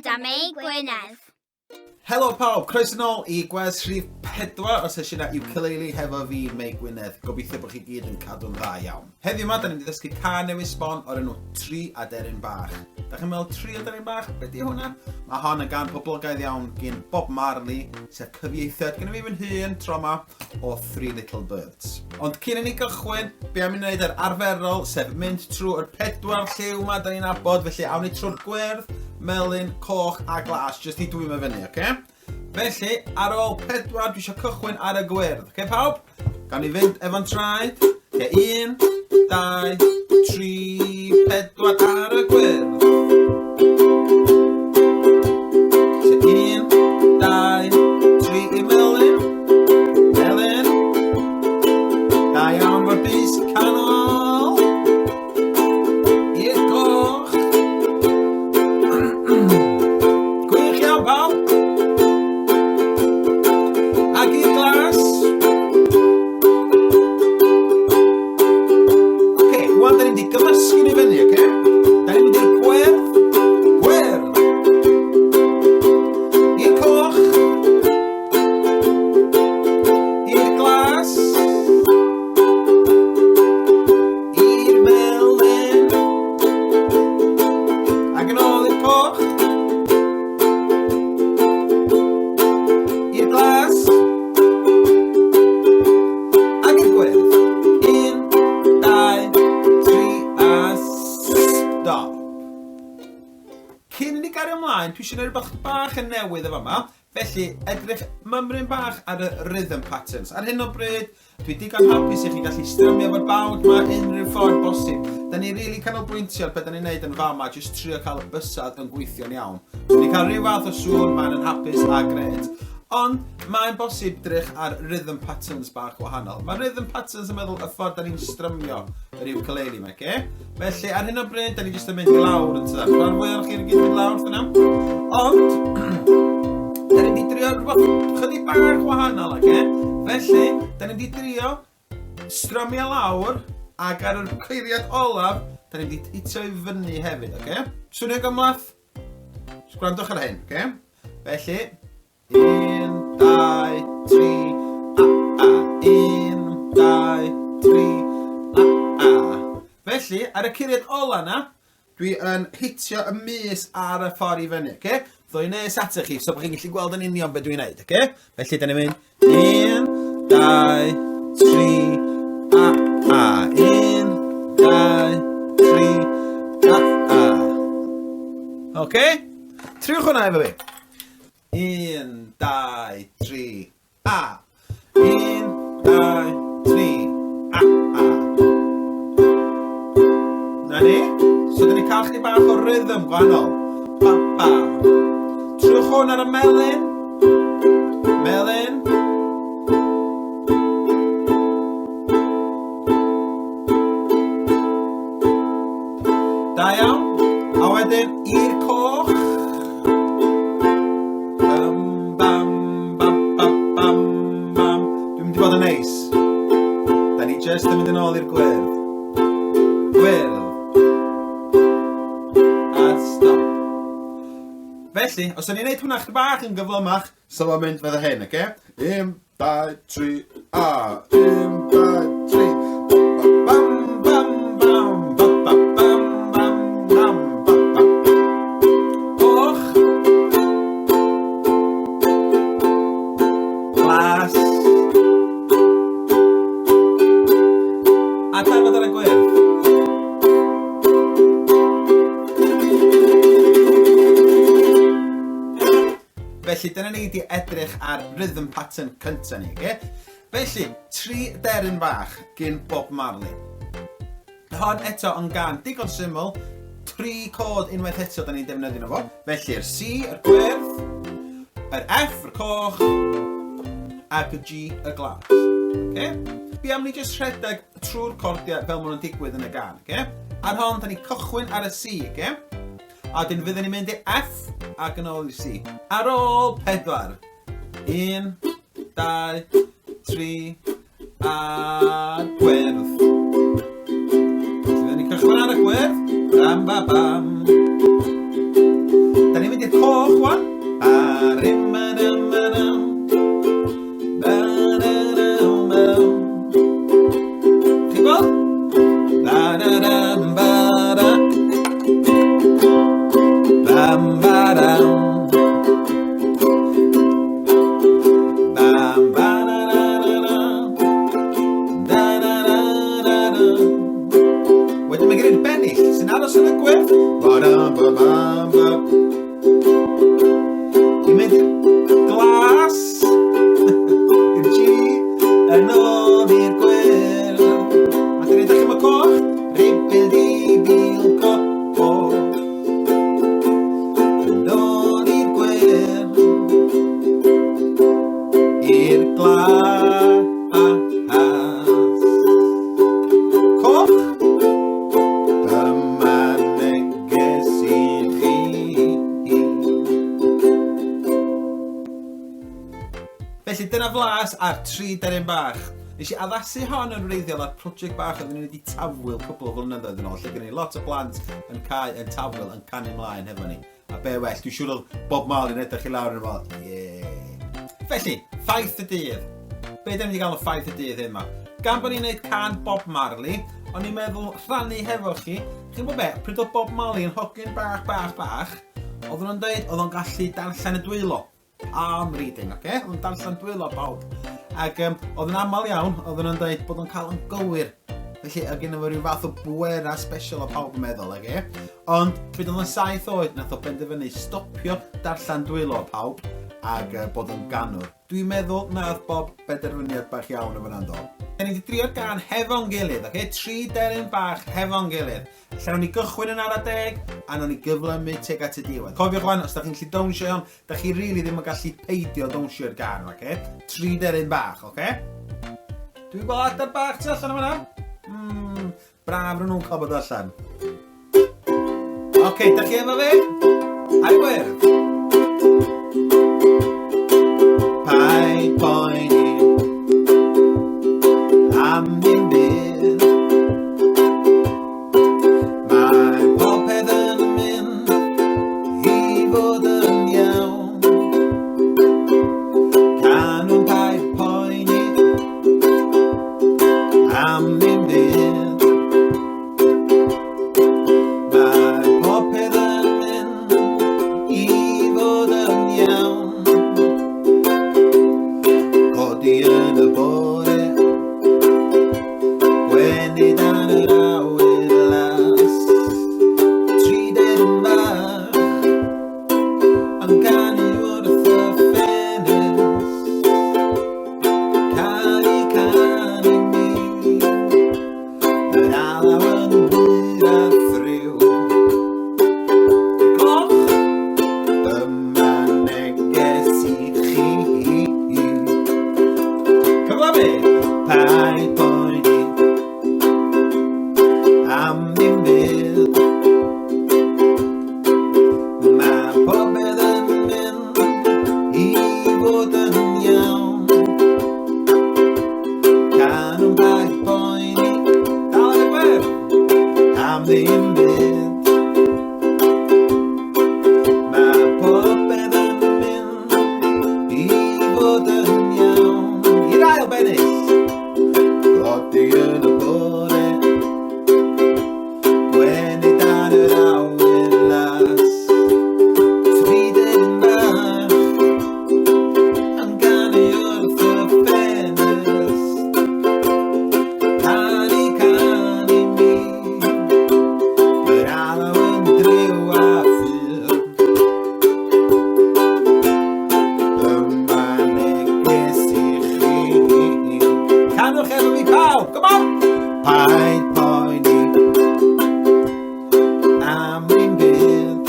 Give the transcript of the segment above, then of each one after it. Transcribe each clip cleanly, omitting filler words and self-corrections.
gyda Mei Gwynedd. Helo pawb, croeso nôl i gwers rhif 4 o sesiynau ukulele hefo fi, Mei Gwynedd. Gobeithio bod chi gyd yn cadw'n dda iawn. Heddiw yma, da ni'n mynd i ddysgu cân newydd sbon o'r enw Tri Aderyn Bach. Da chi'n meddwl Tri Aderyn Bach? Be di hwnna? Mae hon yn gân poblogaidd iawn gyn Bob Marley, sef cyfieithiad gyda fi fy hun tro yma o Three Little Birds. Ond cyn i ni gychwyn, be am i wneud yr arferol, sef mynd trwy'r pedwar lliw yma da ni'n nabod, felly awn ni trwy'r gwyrdd, melyn, coch a glas, jyst i dwymo fyny, oce? Okay? Felly, ar ôl pedwar, dwi eisiau cychwyn ar y gwyrdd. Oce, okay, pawb? Gawn ni fynd efo'n traed. Oce, 1, 2, 3, 4 ar y gwyrdd. So, 1, 2, 3 i melyn. Melyn. Da iawn, fo'r bys canol. I'r goch. Gwych iawn, pawb. Ac i'r glas. Oce, wan da ni'n mynd i gymysgu ni fyny, oce? Da ni'n mynd i'r gwyrdd, gwyrdd. I'r coch. I'r glas. I'r melyn. Ac yn ôl i'r coch. I'r glas. Ac i'r gwyrdd. 1, 2, 3 a stop. Cyn i ni gario ymlaen, dwi eisiau gwneud rhywbeth bach yn newydd efo yma. Felly, edrych mymryn bach ar y rhythm patterns. Ar hyn o bryd, Dwi digon hapus i chi gallu strymio efo'r bawd ma unrhyw ffordd bosib. Da ni rili canolbwyntio ar be da ni'n neud yn fama, jyst trio cael y bysedd yn gweithio'n iawn. So ni'n cael rhyw fath o sŵn, mae'n yn hapus a gret. Ond mae'n bosib drych ar rhythm patterns bach wahanol. Mae rhythm patterns yn meddwl y ffordd da ni'n strymio yr ukulele yma, okay? Felly, ar hyn o bryd, da ni jyst yn mynd i lawr yn tydan. Rhan fwyaf o'r chi'n gyd mynd lawr, dyna. Ond, da ni wedi drio rhywbeth chydig bach wahanol, oce? Felly, da ni wedi drio strymio lawr, ac ar yr curiad olaf, da ni wedi hitio i fyny hefyd, oce? Swnio gymlath? Just gwrandwch ar hyn, oce? Felly, 1, 2, 3, a, a, 1, 2, 3, a, a. Felly, ar y curiad ola na, dwi yn hitio y mys ar y ffordd i fyny, oce? Ddoi nes atoch chi, so bod chi'n gallu gweld yn union beth dwi'n neud, oce? Felly, da ni'n mynd 1, 2, 3, a, a, 1, 2, 3, a, a. Oce? Triwch hwnna efo fi. 1, 2, 3, a. 1, 2, 3, a, a. Na ni. So, dyn ni cael chdi bach o rhythm gwahanol. Pa, pa. Trwch hwn ar y melyn. Melyn. Da iawn. A wedyn i'r coch. Bam, bam, bam, bam, bam, bam. Dwi'n mynd i fod yn neis. Da ni just yn mynd yn ôl i'r gwyrdd. Gwyrdd. A stop. Felly, os o'n i'n neud hwnna chdi bach yn gyflymach, so fo'n mynd fel hyn, oce? Okay? 1, 2, 3, a. 1, 2, 3. Bam, bam, bam, ba, ba, bam, bam, bam, ba, ba. Coch. Glas. A dafod ar y gwyrdd. Felly, dyna ni wedi edrych ar rhythm pattern cynta ni, oce? Felly, tri deryn fach gyn Bob Marley. Hon eto yn gan digon syml, tri cod unwaith eto da ni'n defnyddio nhw fo. Felly'r C, yr gwyrdd, yr F, yr coch, ac y G, y glas. Okay? Be am ni jyst rhedeg trwy'r cordiau fel maen nhw'n digwydd yn y gan. Okay? Ar hon, da ni'n cychwyn ar y C, okay? A wedyn fydden ni'n mynd i F ac yn ôl i C. Ar ôl pedwar. 1, 2, 3, a gwyrdd. Felly fydden ni'n cychwyn ar y gwyrdd. Bam, ba, bam. Da ni'n mynd i'r coch wan. Ba-rim, ba-dum, ba-dum. Ba-da-dum, ba-dum. Chi'n gweld? Ba-da-dum, ba-da. Bam, ba-dam. Bam, ba-da-da-da-da. Da-da-da-da-da. Wedyn mae gen i'r bennill sy'n aros yn y gwyrdd. Ba-dam, ba-bam, ba. Dwi'n mynd i'r glas, i'r G, yn ôl i'r gwyrdd. A dyn ni'n dechrau coch, ribil di bil co. Yn ôl i'r gwyrdd, i'r glas. Coch, dyma neges i chi. Felly dyna flas ar Tri Deryn Bach. Nes i addasu hon yn wreiddiol ar prosiect bach oedden ni wedi Tafwyl cwpl o flynyddoedd yn ôl, lle gen i lot o blant yn cae yn Tafwyl yn canu mlaen hefo ni. A be well, dwi'n siŵr oedd Bob Marley'n edrych i lawr yn fel, yeah. Felly, ffaith y dydd. Be dyn ni wedi gael o ffaith y dydd hyn ma? Gan bod ni'n gwneud can Bob Marley, o'n i'n meddwl rhannu hefo chi. Chi'n gwybod be, pryd oedd Bob Marley yn hogyn bach, bach, bach, oedden nhw'n dweud oedd o'n gallu darllen y dwylo. Arm reading, oce? Okay? Oedd o'n darllen dwylo pawb. Ac oedd yn aml iawn, oedden nhw'n dweud bod o'n cael yn gywir. Felly, oedd gen fo rhyw fath o bwera special o pawb yn meddwl, oce? Ond, pryd oedd o'n 7 oed, nath o benderfynu stopio darllen dwylo pawb ac bod yn ganwr. Dwi'n meddwl nath Bob benderfyniad bach iawn o fyna'n do. Da ni wedi drio'r gan hefo'n gilydd, oce? Tri deryn bach hefo'n gilydd. Lle nawn ni gychwyn yn ara deg, a nawn ni gyflymu tuag at y diwedd. Cofiwch wan, os da chi'n gallu dawnsio iawn, da chi rili ddim yn gallu peidio dawnsio'r gan, oce? Tri deryn bach, oce? Dwi'n gweld adar bach tu allan o fan'na. Braf rhwng nhw'n cael bod allan. Oce, da chi efo fi? Ar y gwyrdd. Paid poeni am ddim byd. Mae popeth yn mynd i fod yn iawn. Canwn paid poeni am ddim byd. Mae popeth yn mynd i fod yn iawn. Codi yn y bore, gwenu dan yr awyr las. Tri deryn bach yn canu wrth y ffenest. Canu, canu mi, yr alaw yn bur a thriw. Coch, dyma neges i chi. Cyflymu! Paid poeni am ddim byd. Mae popeth yn mynd i fod yn iawn. Canwn paid poeni, dal ar y gwyrdd, am ddim byd. Mae popeth yn mynd i fod yn iawn. I'r ail bennill. Codi yn y bore, gwenu dan yr awyr las. Tri deryn bach yn canu wrth y ffenest. Canu, canu mi, yr alaw yn driw a phur. Dyma neges i chi. Canwch efo fi pawb, come on! Paid poeni am ddim byd.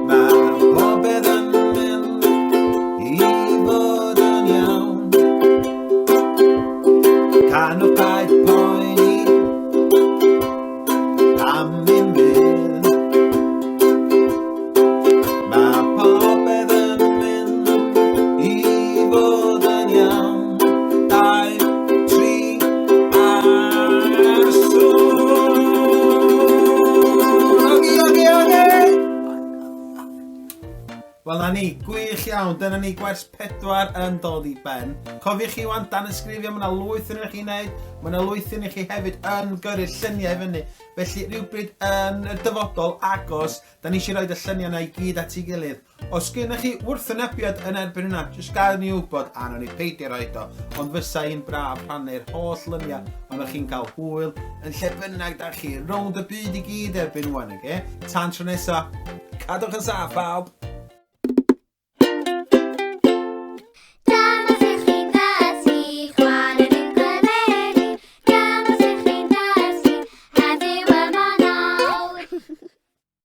Mae popeth yn mynd i fod yn iawn. Canwch paid poeni am ddim byd. Mae popeth yn mynd i fod yn iawn. 2, 3, ni, gwych iawn, dyna ni gwers 4 yn dod i ben. Cofiwch chi wan danysgrifio, mae yna lwyth yn chi wneud, mae yna lwyth yn chi hefyd yn gyrru lluniau fyny. Felly rhywbryd yn y dyfodol agos, da ni eisiau rhoi y lluniau yna i gyd at ei gilydd. Os gennych chi wrthwynebiad yn erbyn hynna, jyst gael ni wybod a nawn ni peidio roed o. Ond fysa hi'n braf rhannu'r holl lyniau ond o'ch chi'n cael hwyl yn lle bynnag da chi, rownd y byd i gyd erbyn wan, oce? Tan tro nesa, cadwch yn saff pawb!